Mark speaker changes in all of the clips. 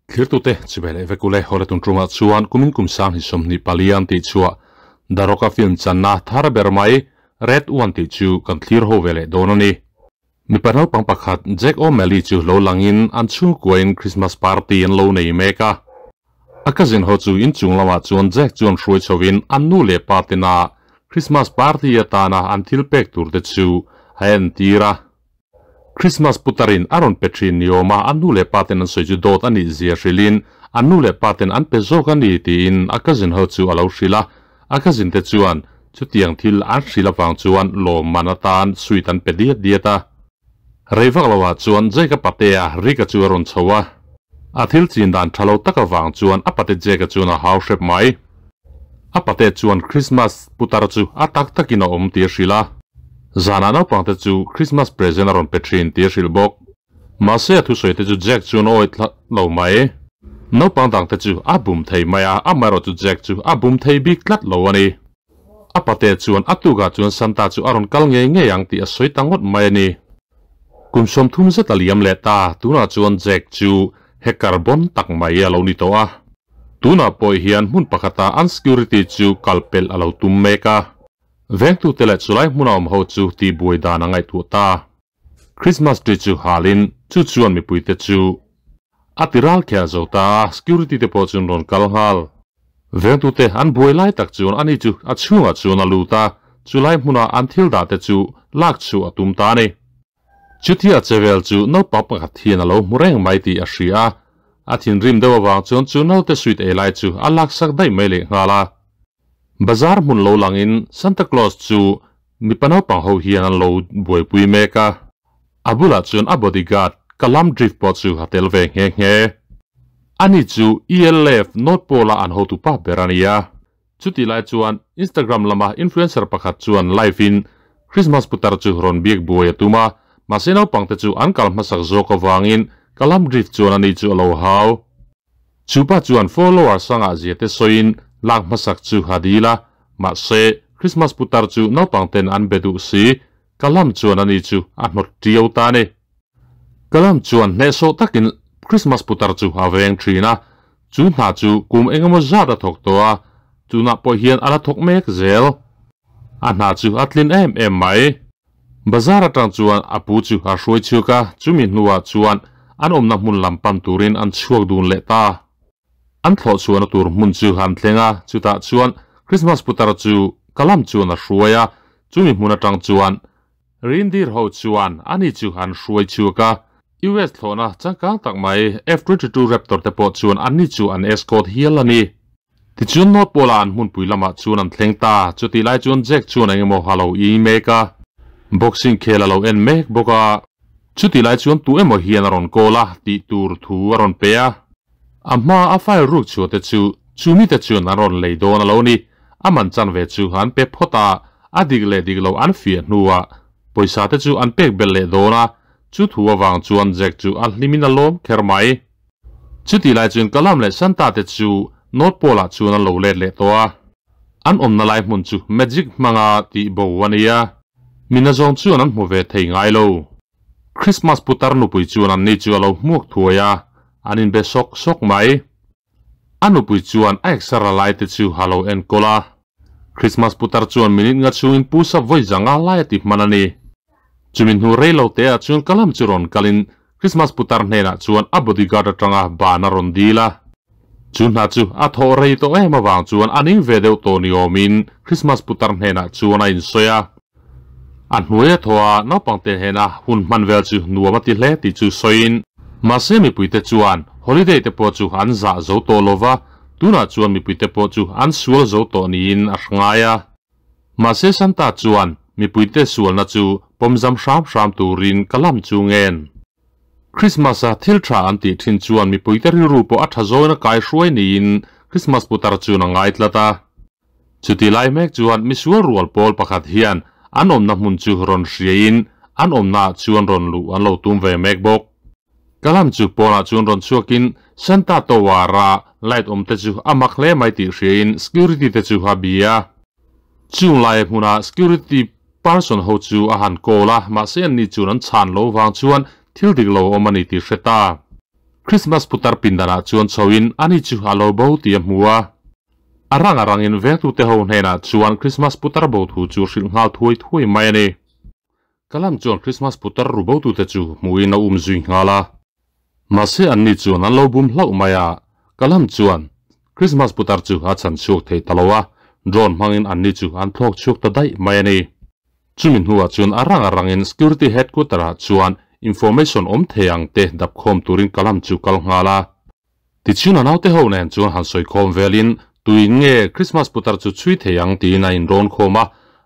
Speaker 1: Thirtute chibai leh vek ule hawle tun tumah chuan kumin kum sang hi 24 an tih chhuah Daroka film channa thar ber mai Red One tih chu kan thlir ho ve leh dawn a ni. Mipa naupang pakhat Jack O'Malley chu lo langin an chhungkuain Christmas party an lo nei mek a. A cousin ho chu inchung lamah chuan Jack chuan hruai chhovin an nu leh pa tena Christmas party atana an thil pek tur te chu a entir a. Christmas putarin a rawn pe thin ni awm a, an nu leh pa ten an sawi chu dawt a nih zia hrilhin an nu leh pa ten an pe zawk a ni tiin a cousin ho chu a lo hrilh a. A cousin te chuan chutiang thil an hrilh avang chuan lawmman atan sweet an pe diat diat a. Rei vak loah chuan Jake-a patea Rick-a chu a rawn chho a. A thil chin dan tha lo tak avang chuan a pate Jake-a chuan a hau hrep mai. A pate chuan Christmas putar chu a tak takin a awm tih a hrilh a. Zanah naupangte chu Christmas present a rawn pe thin tih a hrilh bawk. Mahse a thusawi te chu Jack chuan a awih tlat lo mai. Naupang dangte chu a bum thei mai a, amaherawhchu Jack chu a bum thei bik tlat lo a ni. A pate chuan a tukah chuan Santa chu a rawn kal ngei ngei ang tih a sawi ta ngawt mai a ni. Kum 30 zet a liam leh ta, tunah chuan Jack chu hacker bon tak mai a lo ni tawh a. Tunah pawh hian hmun pakhata an security chu kal pelh a lo tum mek a. Vengtute leh chulai hmuna awm ho chu tihbuai dan a ngaihtuah ta. Christmas tree chu halin chu chuan mipuite chu a ti ral khiah zo ta a, security te pawh chu an rawn kal nghal. Vengtute an buai lai tak chuan ani chu a chhungah chuan a lut a, chulai hmuna an thil dah te chu lak chhuah a tum ta a ni. Chutia chevel chu naupang pakhat hian a lo hmu reng mai tih a hria a, a thinrim deuh avang chuan chu naute sweet ei lai chu a laksak daih mai lehnghal a. Bazar hmun lo langin Santa Claus chu mipa naupang ho hian an lo buaipui mek a, a bulah chuan a bodyguard Kalam Drift pawh chu a tel ve nghe nghe. Ani chu ELF North Pole-a an hotupa ber a ni a. Chutih lai chuan Instagram lama influencer pakhat chuan live-in Christmas putar chu rawn biak buai a tum a, mahse naupangte chu an kal hmasak zawk avangin Kalam Drift chuan ani chu a lo hau. Chupa chuan follower sangah zia te sawiin lak hmasak chu a dil a, mahse Christmas putar chu naupang ten an be duh si, Kalam chuan ani chu a hnawt tiau ta a ni. Kalam chuan hnehsawh takin Christmas putar chu a veng thin a, chu hna chu kum engemaw zat a thawk tawh a, tunah pawh hian a la thawk mek zel. A hna chu a tlin em em mai. Bazar atang chuan a pu chu a hruai chhuak a, chumi hnuah chuan an awmna hmun lam pan turin an chhuak dun leh ta. An thlawh chhuahna tur hmun chu an thleng a, chutah chuan Christmas putar chu Kalam chuan a hruai a, chumi hmun atang chuan Reindeer ho chuan ani chu an hruai chhuak a. US thlawhna changkang tak mai F-22 Raptor te pawh chuan anni chu an escort hial a ni. Tichuan North Pole-a an hmunpui lamah chuan an thleng ta. Chutih lai chuan Jack chuan eng emaw a lo i mek a, boxing khel a lo en mek bawk a. Chutih lai chuan tu emaw hian a rawn call a, tih tur thu a rawn pe a. A hma a file ruk chhuah te chu chu mite chuan an rawn lei dawn a lo ni. A man chanve chu an pe phawt a, a dik leh dik lo an fiah hnuah pawisa te chu an pek belh leh dawn a. Chu thu avang chuan Jack chu a hlimin a lawm kher mai. Chutih lai chuan Kalam leh Santa te chu North Pole ah chuan an lo let leh tawh a. An awmna lai hmun chu magic hmanga tih bo a ni a, mi nazawng chuan an hmu ve thei ngai lo. Christmas putar nupui chuan anni chu a lo hmuak thuai a, an inbe sawk sawk mai. A nupui chuan a exer-a lai te chu a lo enkawl a. Christmas putar chuan minute nga chhungin pu sap vawi zanga lai a ti hman a ni. Chumi hnu rei lo te ah chuan Kalam chu rawn kalin Christmas putar hnenah chuan a bodyguard atanga ban a rawn dil a. Chu hna chu a thawh rei tawh em avang chuan a ning ve deuh tawh ni awmin Christmas putar hnenah chuan a insawi a. A hnuai a thaw a, naupangte hnena hun hman vel chu nuam a ti hle tih chu sawiin. Mahse mipuite chuan holiday te pawh chu an zah zo tawh lova, tunah chuan mipuite pawh chu an sual zo tawh niin a hrangai a. Mahse Santa chuan mipuite sualna chu pawmzam hram hram turin ka lam chu ngen. Christmas-a thil tha an tih thin chuan mipuite rilru pawh a tha zawin a kaihruai niin Christmas putar chuan a ngai tlat a. Chuti lai mek chuan misual rual pawl pakhat hian an awmna hmun chu rawn hriaiin an awmnaah chuan rawn luh an lo tum ve mek bawk. Kalam chu pawnah chuan rawn chhuakin Santa Tower-a light awm te chu a mak hle mai tih hriaiin security te chu a bia. Chung lai hmuna security person ho chu a han call a, mahse anni chuan an chhan lo vang chuan thil dik lo awm a ni tih hre ta. Christmas putar pindanah chuan chhoin ani chu a lo bo tih a hmu a. A rang a rangin vengtute ho hnenah chuan Christmas putar bo thu chu hrilh nghal thuai thuai mai a ni. Kalam chuan Christmas putar ru botute chu hmuhin a um zui nghal a. Mahse anni chuan an lo bum hlauh mai a, Kalam chuan Christmas putar chu a chhan chhuak thei ta lo a, drone hmangin anni chu an thlawk chhuak ta daih mai a ni. Chumi hnuah chuan a rang a rangin Security Headquarter ah chuan information awm thei ang te dap khawm turin Kalam chu kal nghal a. Tichuan a naute ho nen chuan han sawi khawm velin tuin nge Christmas putar chu chhui thei ang tiin a inrawn khawm a,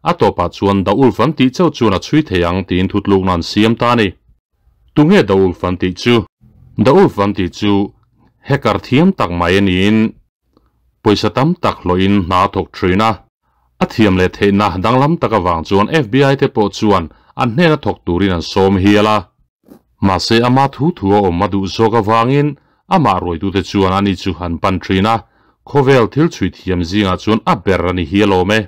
Speaker 1: a tawpah chuan Da Ulf an tih chauh chuan a chhui thei ang tiin thutlukna an siam ta a ni. Tunge Da Ulf an tih chu? Da Ulf an tih chu hacker thiam tak mai a niin pawisa tam tak hlawhin hna a thawk thin a, a thiam leh theihna danglam tak avang chuan FBI te pawh chuan an hnena thawk turin an sawm hial a. Mahse ama thu thu a awm a duh zawk avangin amah ruaitute chuan ani chu an pan thin a, khawvel thil chhui thiam zingah chuan a ber a ni hial awm e.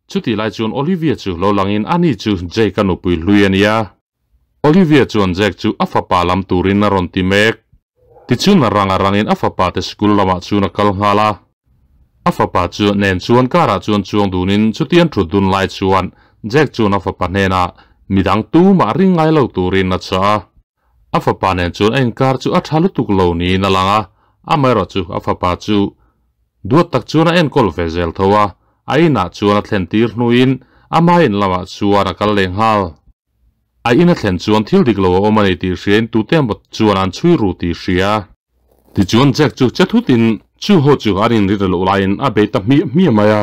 Speaker 1: Chutih lai chuan Olivia chu lo langin ani chu Jake-a nupui hlui a nia. Olivia chuan Jake chu a fapa lam turin a rawn ti mek. Tichuan a rang a rangin a fapa te school lamah chuan a kal nghal a. A fapa chu nen chuan car ah chuan chuang dunin chutian thut dun lai chuan Jack chuan a fapa hnenah midang tumah ring ngai lo turin a chah a. A fapa nen chuan a inkar chu a tha lutuk lo niin a lang a, amaherawh chu a fapa chu duat tak chuan a enkawl ve zel tho a, a inah chuan a thlen tir hnuin ama in lamah chuan a kal leh nghal. A in a thlen chuan thil dik lo a awm a ni tih hriain tute emaw chuan an chhui ru tih hria. Tichuan Jack chu che thutin chu ho chu an inri rel loh laiin a bei ta hmiah hmiah mai a.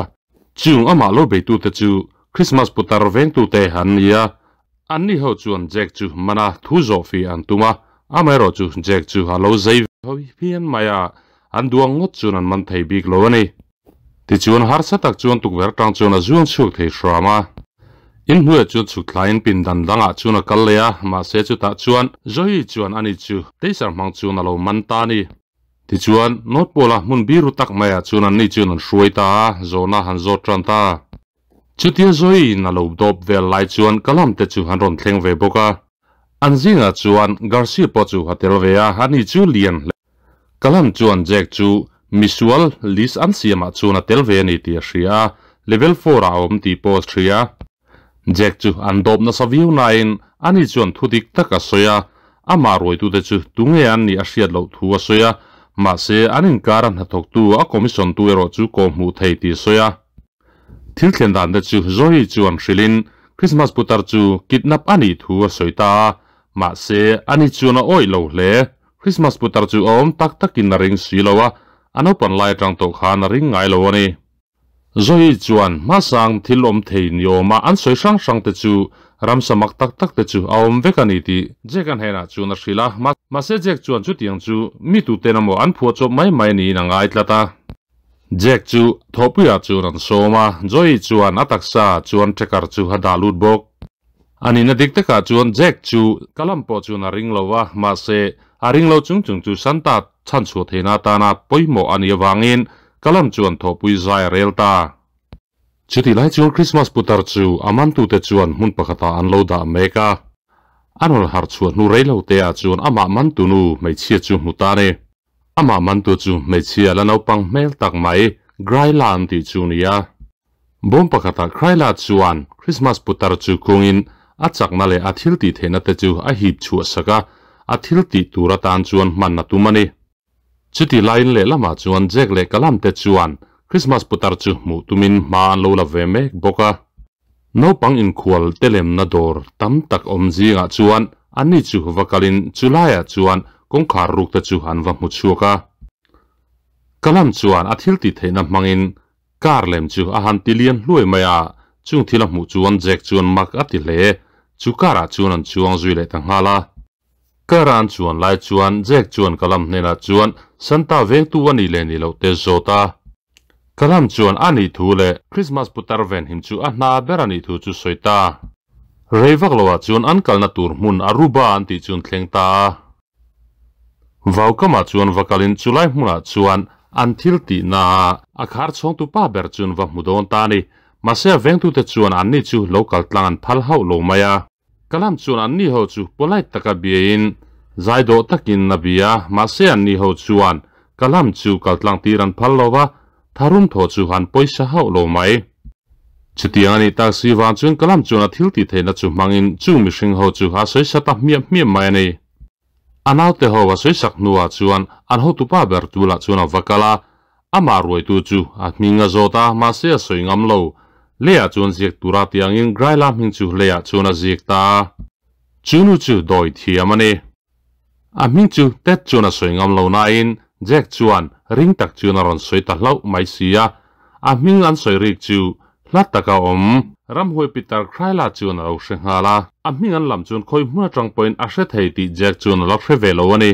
Speaker 1: Chung amah lo beitute chu Christmas putar vengtute an ni a. Anni ho chuan Jack chu mana thu zawh fih an tum a, amaherawh chu Jack chu a lo zei phian mai a, an duang ngawt chuan an man thei bik lo a ni. Tichuan harsa tak chuan tukverh tang chuan a zuang chhuak thei hram a. Inhnuaiah chuan chhuk thlaiin pindan dangah chuan a kal leh a, mahse chutah chuan Zoe chuan ani chu teisar hmang chuan a lo man ta a ni. Tichuan North Pole-a hmun biru tak maiah chuan anni chuan an hruai ta a, zawhna han zawt tan ta. Chutia Zoe-in a lo dawp vel lai chuan Kalam te chu an rawn thleng ve bawk a. An zingah chuan Garcia pawh chu a tel ve a, ani chu lian hle. Kalam chuan Jack chu misual list an siamah chuan a tel ve a ni tih a hria a, level four ah a awm tih pawh a hria. Jack chu an dawp nasa viau nain ani chuan thu dik tak a sawi a, amah ruaitute chu tunge an nih a hriat loh thu a sawi a, mahse an inkara hnathawktu a commission tu erawh chu kawh hmuh thei tih a sawi a. Thil thlen dan te chu Zoe chuan hrilhin Christmas putar chu kidnap a nih thu a sawi ta a, mahse ani chuan a awih lo hle. Christmas putar chu a awm tak takin a ring si lo a, a naupan lai atang tawh khan a ring ngai lo a ni. Zoe chuan hmasang thil awm thei ni awma an sawi hrang hrang te chu ramsa mak tak tak te chu a awm vek a ni tih Jack a hnenah chuan a hrilh a, mahse Jack chuan chutiang chu mi tuten emaw an phuah chawp mai mai niin a ngai tlat a. Jack chu thawhpuiah chuan an sawm a, Joey chuan a taksa chuan tracker chu a dah lut bawk. A nihna dik takah chuan Jack chu ka lam pawh chuan a ring lo a, mahse a ring lo chung chung chu Santa chhanchhuah theihna atana pawimawh a nih avangin ka lam chuan thawhpui zai a rel ta. Chutih lai chuan Christmas putar chu a mantute chuan hmun pakhatah an lo dah mek a. An rawn harh chhuah hnu rei lo te ah chuan amah mantunu hmeichhia chu hmu ta a ni. Amah mantu chu hmeichhia la naupang hmel tak mai Graila an tih chu ni a. Bawm pakhatah Graila chuan Christmas putar chu kungin a chakna leh a thil tih theihna te chu a hip chhuah sak a, a thil tih tur atan chuan hman a tum a ni. Chuti laiin lehlamah chuan Jack leh Kalam te chuan Christmas putar chu hmuh tumin hma an lo la ve mek bawk a. Naupang inkhual te lemna dawr tam tak awm zingah chuan anni chu va kalin chu laiah chuan kawngkhar ruk te chu an va hmu chhuak a. Kalam chuan a thil tih theihna hmangin car lem chu a han ti lian hluai mai a, chung thil a hmuh chuan Jack chuan mak a ti hle. Chu car ah chuan an chuang zui leh ta nghal a. Car a an chuan lai chuan Jack chuan Kalam hnenah chuan Santa vengtu a nih leh nih loh te zawt a. Kalam chuan a nih thu leh Christmas putar venhim chu a hna ber a nih thu chu sawi ta. Rei vak loah chuan an kalna tur hmun Aruba an tih chu an thleng ta a. Vaukamah chuan va kalin chulai hmunah chuan an thil tihna a a khar chhawngtu pa ber chuan va hmu dawn ta a ni. Mahse a vengtute chuan anni chu lo kal tlang an phal hauh lo mai a. Kalam chuan anni ho chu polite taka biain, Zai dawh takin a bia, mahse anni ho chuan Kalam chu kaltlang tir an phal lo va, tharum thaw chu han pawisa hauh lo mai. Chutiang a nih tak si vang chuan Kalam chuan a thil tih theihna chu hmangin chung mihring ho chu a sawi sa ta hmiah hmiah mai a ni. A naute ho a sawi sak hnuah chuan an hotupa ber tulah chuan a va kal a, amah ruaitu chu a hming a zawt a, mahse a sawi ngam lo. Leiah chuan ziak tura tih angin Graila hming chu leiah chuan a ziak ta a. Chu nu chu dawi thiam a ni. A hming chu Ted chuan a sawi ngam lo nain Jack chuan ring tak chuan a rawn sawi ta hlauh mai si a, a hming an sawi rik chu hla taka awm. Ramhuai Peter Cryla chuan a lo hre nghal a, a hming an lam chuan khawi hmun atang pawhin a hre thei tih Jack chuan a la hre ve lo a ni.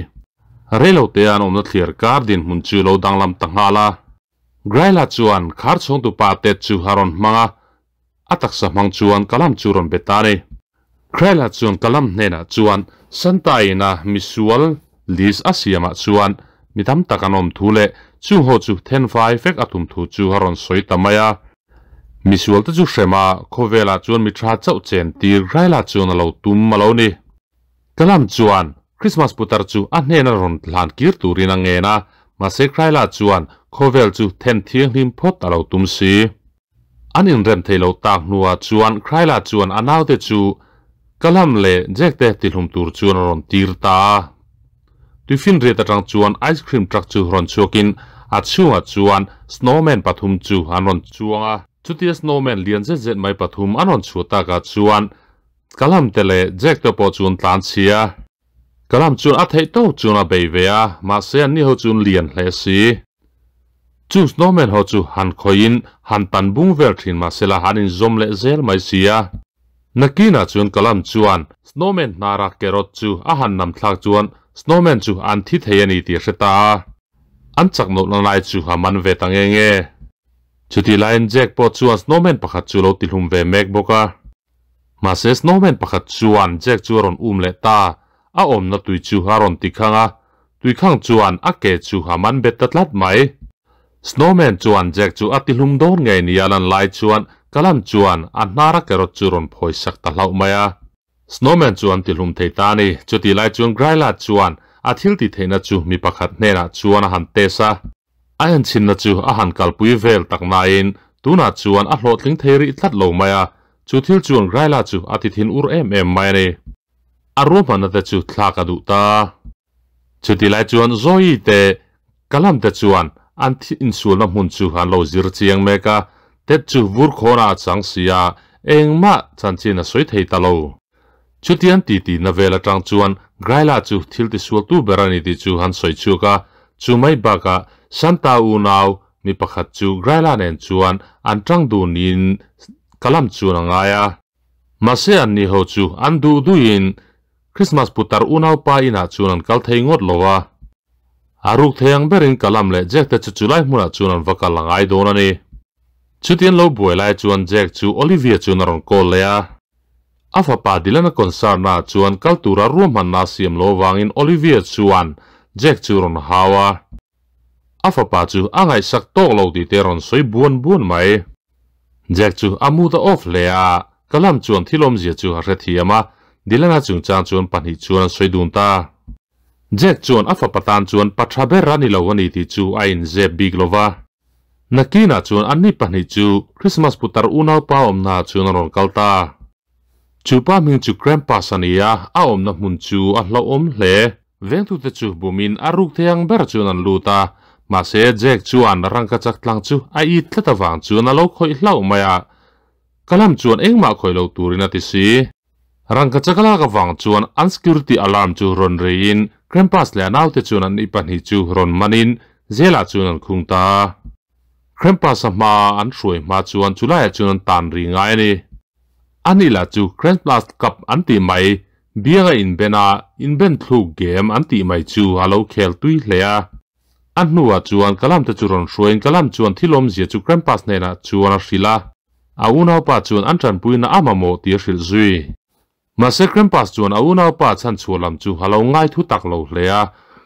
Speaker 1: Reilote an awmna thliar kar dinhmun chu lo danglam ta nghal a. Cryla chuan khar chhawngtupa Ted chu a rawn hmang a, A taksa hmang chuan Kalam chu rawn be ta a ni. Cryla chuan Kalam hnenah chuan Santa ina misual list a siamah chuan mi tam tak an awm thu leh chung ho chu then vai vek a tum thu chu a rawn sawi ta mai a. Misual te chu hrem a, khawvelah chuan mi tha chauh chen tir Cryla chuan a lo tum a lo ni. Kalam chuan Christmas putar chu a hnena rawn hlan kir turin a ngen a, mahse Cryla chuan khawvel chu then thianghlim phawt a lo tum si. An inrem thei lo tak hnuah chuan Cryla chuan a naute chu Kalam leh Jack te tihlum tur chuan a rawn tir ta a. Tuifinriat atang chuan ice cream truck chu rawn chhuakin a chhungah chuan snowman pathum chu an rawn chuang a. Chutia snowman lian zet zet mai pathum an rawn chhuah takah chuan Kalam te leh Jack te pawh chu an tlan chhia. Kalam chuan a theih tawk chuan a bei ve a, mahse anni ho chu an lian hle si. Chung snowman ho chu han khawihin han tan bung vel thin mahsela han inzawm leh zel mai si a. Nakinah chuan Kalam chuan snowman hnara carrot chu a han nam thlak chuan snowman chu an thi thei a ni tih a hre ta a. An chak nawlhna lai chu a man ve ta nge nge. Chutih laiin Jack pawh chuan snowman pakhat chu lo tihlum ve mek bawk a. Mahse snowman pakhat chuan Jack chu a rawn um leh ta, a awmna tui chu a rawn ti khang a, tui khang chuan a ke chu a man bet ta tlat mai. Snowman chuan Jack chu a ti hlum dawn ngei nia lan lai chuan Kalam chuan a hnara carrot chu rawn phawi sak ta hlauh mai a. Snowman chu an ti hlum thei ta a ni. Chutih lai chuan Gryla chuan a thil tih theihna chu mi pakhat hnenah chuan a han test a. A enchhinna chu a han kalpui vel tak nain tunah chuan a hlawhtling thei rih tlat lo mai a, chu thil chuan Graila chu a ti thin ur em em mai a ni. A ruahmanna te chu thlak a duh ta. Chutih lai chuan Zoe te Kalam te chuan an thi insualna hmun chu an lo zir chiang mek a, Ted chu vur khawnah a chang si a, engmah chanchin a sawi thei ta lo. Chutiang titi na vel atang chuan Graila chu thil tisualtu ber a ni tih chu han sawi chhuak a, chu mai bakah Santa unau mi pakhat chu Graila nen chuan an tang dunin Kalam chuan a ngai a. Mahse anni ho chu an duh duhin Christmas putar unaupa inah chuan an kal thei ngawt lo a. A ruk thei ang berin Kalam leh Jack te chu chulai hmunah chuan an va kal a ngai dawn a ni. Chutiang lo buai lai chuan Jack chu Olivia chuan a rawn call leh a. A fapa Dylan-a concert-naah chuan kal tura ruahmanna a siam lo avangin Olivia chuan Jack chu rawn hau a. A fapa chu a ngaihsak tawk lo tih te a rawn sawi buan buan mai. Jack chu a mood a off hle a, ka lam chuan thil awmzia chu a hrethiam a, Dylan-a chungchang chuan pahnih chuan an sawi dun ta. Jack chuan a fapa tan chuan pa tha ber a ni lo a ni tih chu a inzep bik lo va. Nakinah chuan anni pahnih chu Christmas putar unaupa awmnaah chuan a rawn kal ta. Chu pa hming chu Krampus a ni a, a awmna hmun chu a hlauhawm hle. Vengtute chu bumin a ruk thei ang ber chuan an lut a, mahse Jack chuan rangka chak tlang chu a it tlat avang chuan a lo khawih hlauh mai a. Kalam chuan engmah khawih lo turin a ti si. Rangka chak a lak avang chuan an security alarm chu rawn reiin Krampus leh a naute chuan an ni pahnih chu rawn manin jail-ah chuan an khung ta. Krampus-a hma an hruai hma chuan chulaiah chuan an tan ri ngai a ni. Ani lah chu Krampus Cup an tih mai, bianga inben a, inben thluk game an tih mai chu a lo khel tui hle a. A hnuah chuan Kalam te chu rawn hruaiin Kalam chuan thil awmzia chu Krampus hnenah chuan a hrilh a. A unaupa chuan an tanpuina a mamawh tih a hrilh zui. Mahse Krampus chuan a unaupa chhanchhuah lam chu a lo ngai thu tak lo hle a,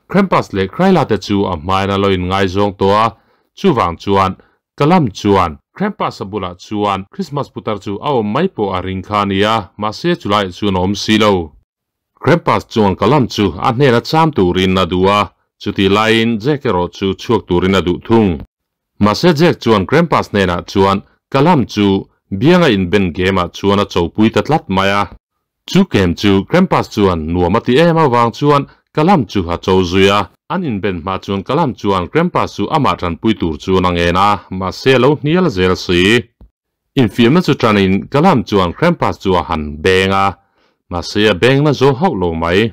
Speaker 1: Krampus leh Kraila te chu a hmain a lo inngaizawng tawh a, chuvang chuan Kalam chuan Krampus a bulah chuan Christmas putar chu a awm mai pawh a ring kha a ni a, mahse chulaiah chuan a awm si lo. Krampus chuan Kalam chu a hnena cham turin a duh a, chutih laiin Jack erawh chu chhuak turin a duh thung. Mahse Jack chuan Krampus hnenah chuan Kalam chu bianga inben game ah chuan a chopui ta tlat mai a. Chu game chu Krampus chuan nuam a ti em avang chuan Kalam chu a cho zui a. An inben hma chuan Kalam chuan Krampus chu amah tanpui tur chuan a ngen a, mahse a lo hnial zel si. Infiamna chu tanin Kalam chuan Krampus chu a han beng a, mahse a bengna zo hauh lo mai.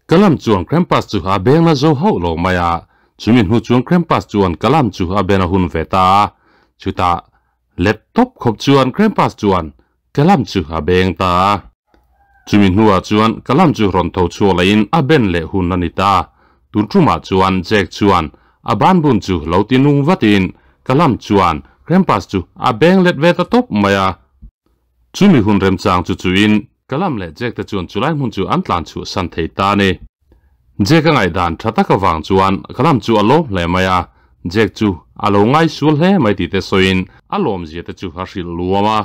Speaker 1: Kalam chuan Krampus chu a bengna zo hauh lo mai a, chumi hnu chuan Krampus chuan Kalam chu a ben a hun ve ta a, chutah let tawp khawp chuan Krampus chuan Kalam chu a beng ta a. Chumi hnuah chuan Kalam chu rawn tho chhuak lehin a ben leh hun a ni ta. Tun tumah chuan Jack chuan a banbun chu lo ti nung vatin Kalam chuan Krampus chu a beng let ve ta tawp mai a. Chumi hun remchang chu chuin Kalam leh Jack te chuan chulai hmun chu an tlan chhuahsan thei ta a ni. Jack a ngaihdan tha tak avang chuan Kalam chu a lawm hle mai a, Jack chu a lo ngaisual hle mai tih te sawiin a lawmzia te chu a hrilh luam a.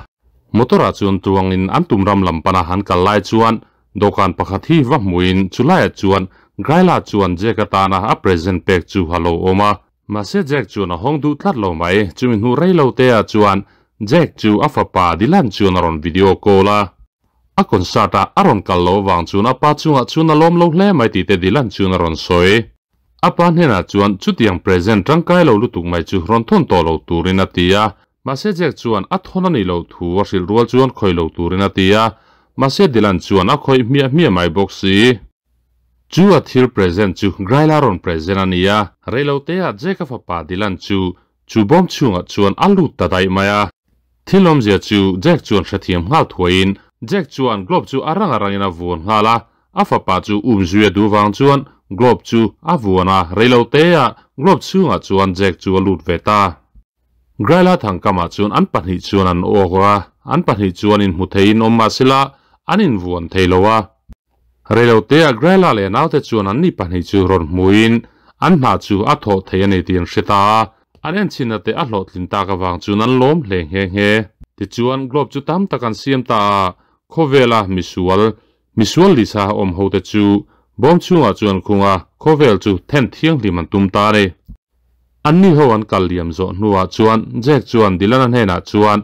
Speaker 1: Motor ah chuan tuangin an tum ram lam pana han kal lai chuan dawhkan pakhat hi va hmuhin chulaiah chuan Graila chuan Jack atana a present pek chu a lo awm a. Mahse Jack chuan a hawng duh tlat lo mai, chumi hnu rei lo te ah chuan Jack chu a fapa Dylan chuan a rawn video call a. A concert ah a rawn kal loh avang chuan a pa chungah chuan a lawm lo hle mai tih te Dylan chuan a rawn sawi. A pa hnenah chuan chutiang present tangkai lo lutuk mai chu rawn thawn tawh lo turin a ti a. Mahse Jack chuan a thawn a nih loh thu a hrilh rual chuan khawih lo turin a ti a. Mahse Dylan chuan a khawih hmiah hmiah mai bawk si. Chu a thil present chu Graila rawn present a ni a. Reiloteah Jack a fapa Dylan chu chu bawm chhungah chuan a lut ta daih mai a. Thil awmzia chu Jack chuan hrethiam nghal thuaiin Jack chuan globe chu a rang a rangin a vuan nghal a, a fapa chu um zui a duh vang chuan globe chu a vuan a, reiloteah globe chhungah chuan Jack chu a lut ve ta. Graila thangkamah chuan an pahnih chuan an awk a, an pahnih chuan inhmu theiin awm mahsela an invuan thei lo a. Reiloteah Graila leh naute chuan anni pahnih chu rawn hmuin an hna chu a thawh thei a ni tih an hre ta a. An enchhinna te a hlawhtlin tak avang chuan an lawm hle nghe nghe. Tichuan, globe chu tam tak an siam ta a, khawvela misual, misual lisa awm hote chu bawm chhungah chuan khung a, khawvel chu then thianghlim an tum ta a ni. Anni ho an kal liam zawh hnuah chuan Jack chuan Dylan-a hnenah chuan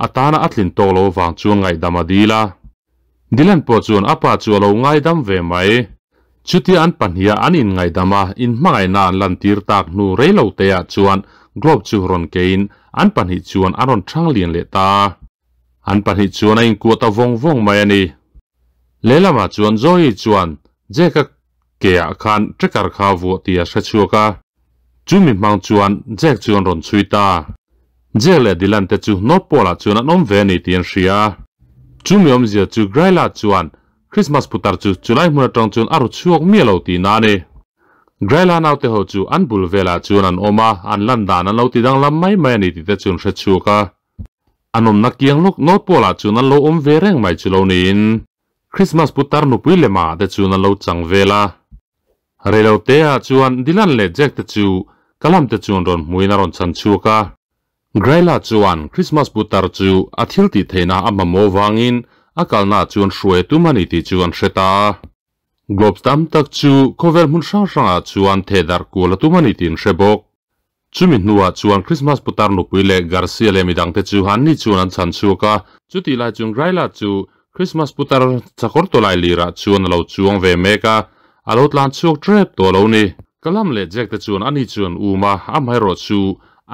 Speaker 1: a tana a tlin tawk lo avang chuan ngaihdam a dil a. Dylan pawh chuan a pa chu a lo ngaidam ve mai. Chutia an pahniha an inngaihdam a, inhmangaihna an lantir tak hnu rei lo teah chuan globe chu rawn keiin an pahnih chuan an rawn thang lian leh ta a. An pahnih chuan a inkuah ta vawng vawng mai a ni. Lehlamah chuan Zoe chuan Jack-a keah khan tracker kha a vuah tih a hre chhuak a. Chumi hmang chuan Jack chu an rawn chhui ta. Jack leh Dylan te chu North Pole ah chuan an awm ve a ni tih an hria. Chumi awmzia chu Gryla chuan Christmas putar chu chulai hmun atang chuan a ru chhuak miah lo tihna a ni. Gryla naute ho chu an bul velah chuan an awm a, an lan dan an lo ti danglam mai mai a ni tih te chu an hre chhuak a. An awmna kiang lawk North Pole ah chuan an lo awm ve reng mai chu lo niin Christmas putar nupui lema te chuan an lo chang vel a. Reiloteah chuan Dylan leh Jack te chu Kalam te chuan rawn hmuin a rawn chhan chhuak a. Gryla chuan Christmas putar chu a thil tih theihna a mamawh vangin a kalna chuan hruai a tum a ni tih chu an hre ta a. Globes tam tak chu khawvel hmun hrang hrangah chuan thehdarh kual a tum a ni tih an hre bawk. Chumi hnuah chuan Christmas putar nupui leh Garcia leh midangte chu anni chuan an chhan chhuak a. Chutih lai chuan Gryla chu Christmas putar chakawr tawlai lirah chuan a lo chuang ve mek a, a lo tlan chhuak tep tawh lo ni. Kalam leh Jack te chuan ani chu an um a, amaherawh chu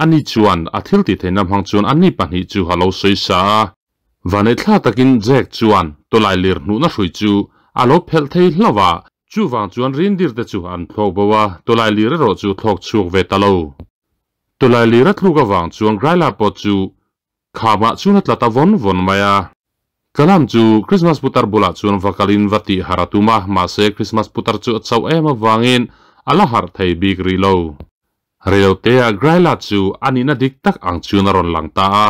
Speaker 1: ani chuan a thil tih theihna hmang chuan anni pahnih chu a lo sawi sa a. Vanneihthla takin Jack chuan tawlai lir hnuhna hrui chu a lo phelh thei hlauh a, chuvang chuan rindir te chu an thlawk bo a, tawlai lir erawh chu thlawk chhuak ve ta lo. Tawlai lir a thluk avang chuan Gryla pawh chu Khamah chuan a tla ta vawn vawn mai a. Kalam chu Christmas putar bulah chuan va kalin va tih harh a tum a, mahse Christmas putar chu a chauh em avangin a la harh thei bik rih lo. Reilotea Gryla chu a nihna dik tak ang chuan a rawn lang ta a,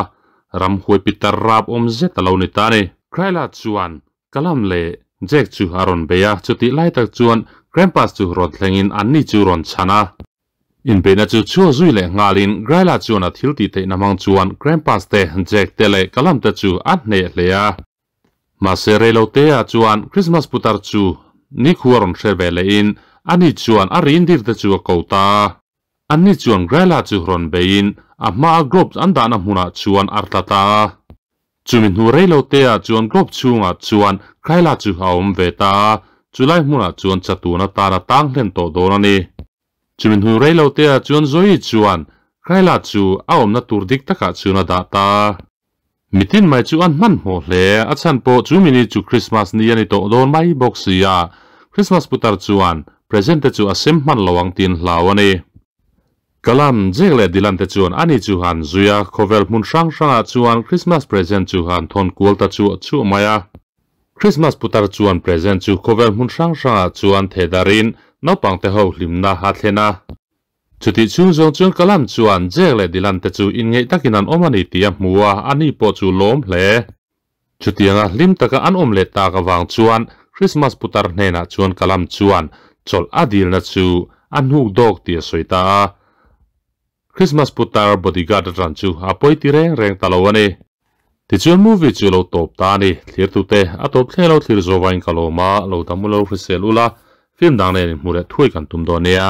Speaker 1: ramhuai pitar rap awm zet a lo ni ta a ni. Gryla chuan Kalam leh Jack chu a rawn bei a, chutih lai tak chuan Krampus chu rawn thlengin anni chu rawn chhan a. Inbeihna chu chhuak zui leh nghalin Gryla chuan a thil tih theihna hmang chuan Krampus te, Jack te leh Kalam te chu a hneh hle a. Mahse reiloteah chuan Christmas putar chu Nikhua rawn hre ve lehin ani chuan a reindeer te chu a ko ta a. Anni chuan Gryla chu rawn beiin a hmaa globe an dahna hmunah chuan a tla ta a. Chumi hnu reilo te ah chuan globe chhungah chuan Gryla chu a awm ve ta a, chulai hmunah chuan chatun atana tang hlen tawh dawn a ni. Chumi hnu reilo te ah chuan Zoe chuan Gryla chu a awmna tur dik takah chuan a dah ta a. Mitin mai chu an hmanhmawh hle, a chhan pawh chu mini chu Christmas ni a ni tawh dawn mai bawk si a, Christmas putar chuan present te chu a sem hman lo ang tiin hlau a ni. Kalam, Jack leh Dylan te chuan ani chu han zui a, khawvel hmun hrang hrangah chuan Christmas present chu han thawn kual ta chuah chuah mai a. Christmas putar chuan present chu khawvel hmun hrang hrangah chuan thehdarhin naupang te ho hlimna a thlen a. Chutih chhung zawng chuan Kalam chuan Jack leh Dylan te chu inngeih takin an awm a ni tih a hmu a, ani pawh chu lawm hle. Chutianga hlim taka an awm leh tak avang chuan Christmas putar hnenah chuan Kalam chuan chawlh a dilna chu a hnuk dawk tih a sawi ta a. Christmas putar bodyguard atan chu a pawi ti reng reng ta lo a ni. Tichuan movie chu lo tawp ta a ni. Thlirtute a tawp thleng lo thlir zawvain ka lawm a, lo dam u lo hrisel ula, film dang nen inhmu leh thuai kan tum dawn nia.